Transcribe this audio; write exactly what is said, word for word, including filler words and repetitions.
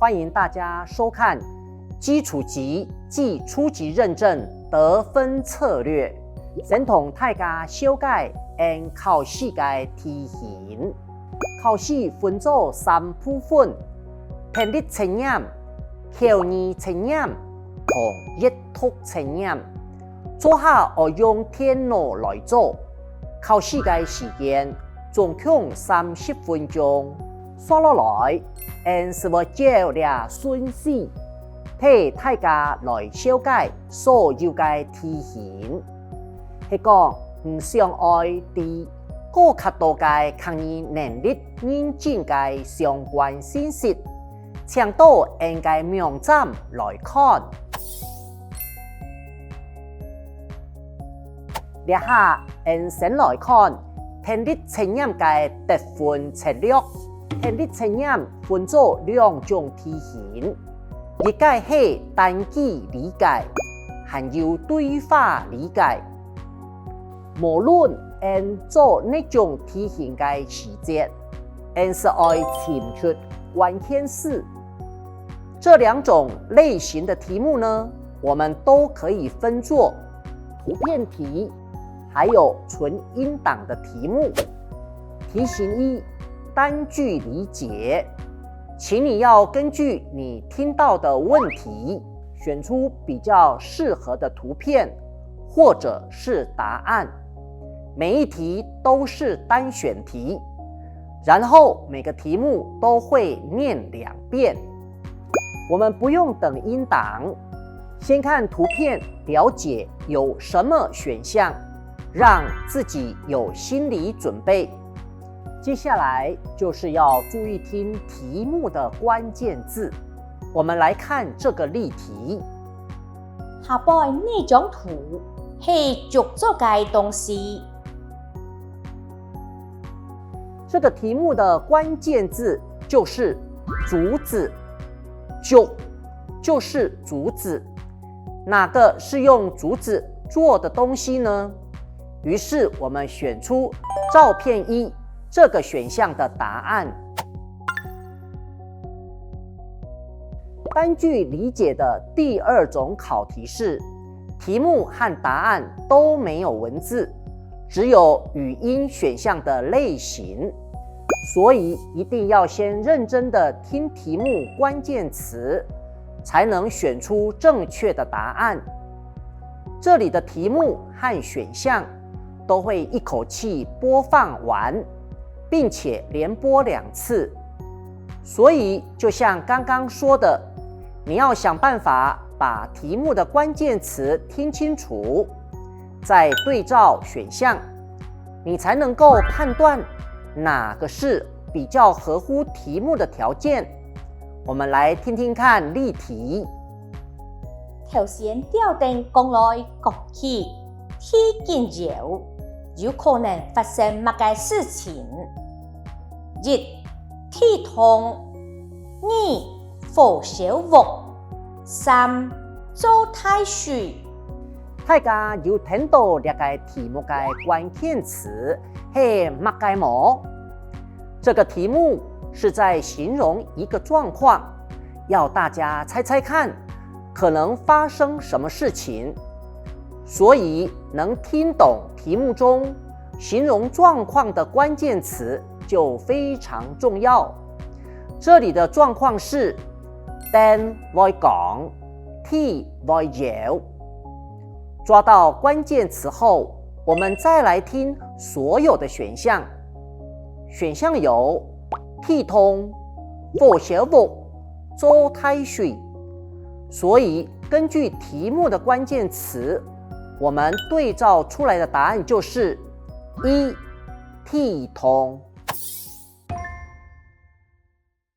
欢迎大家收看基础级暨初级认证得分策略。先同大家紹介𫣆考試个題型。考試分做三部分：聽力測驗、口語測驗同閱讀測驗。做下愛用電腦來做。考試个時間總共三十分鐘。 續落來，𫣆斯會照這順序，替大家來紹介所有个題型。係講，你想愛知過較多个客語能力認證个相關信息，請到𫣆个網站來看。 這下，𫣆先來看聽力測驗个得分策略。聽力測驗分做兩種題型，一个係單句理解，還有對話理解。無論𫣆做哪種題型个時節，𫣆斯愛尋出關鍵詞。這兩種類型的題目呢，我們都可以分作 圖片題，還有純音檔的題目。題型一，單句理解，請你要根據你聽到的問題，選出比較適合的圖片或者是答案。每一題都是單選题，然後每個題目都會念兩遍。我們不用等音檔，先看圖片，了解有什麼選項，讓自己有心理準備。接下來就是要注意聽題目的關鍵字。我們來看這個例題。下背哪張圖係竹做个東西？ 這個題目的關鍵字就是竹子，竹就是竹子。哪個是用竹子做的東西呢？於是我們選出照片一這個選項的答案。單句理解的第二種考題是，題目和答案都沒有文字， 只有語音選項的類型，所以一定要先認真的聽題目關鍵詞，才能選出正確的答案。這裡的題目和選項都會一口氣播放完，並且連播兩次，所以就像剛剛說的，你要想辦法把題目的關鍵詞聽清楚， 再對照選項，你才能夠判斷哪個是比較合乎題目的條件。我們來聽聽看例題。頭先吊燈講來講去，地緊搖，有可能發生麼个事情？一、地動；二、火燒屋； 三、做大水。大家有聽到這個題目个關鍵詞係麼个無？這個題目是在形容一個狀況，要大家猜猜看，可能發生什麼事情。所以能聽懂題目中形容狀況的關鍵詞就非常重要。這裡的狀況是，燈會光， 地會搖。抓到關鍵詞後，我們再來聽所有的選項。選項有地動、火燒屋、做大水。所以根據題目的關鍵詞，我們對照出來的答案就是一、地動。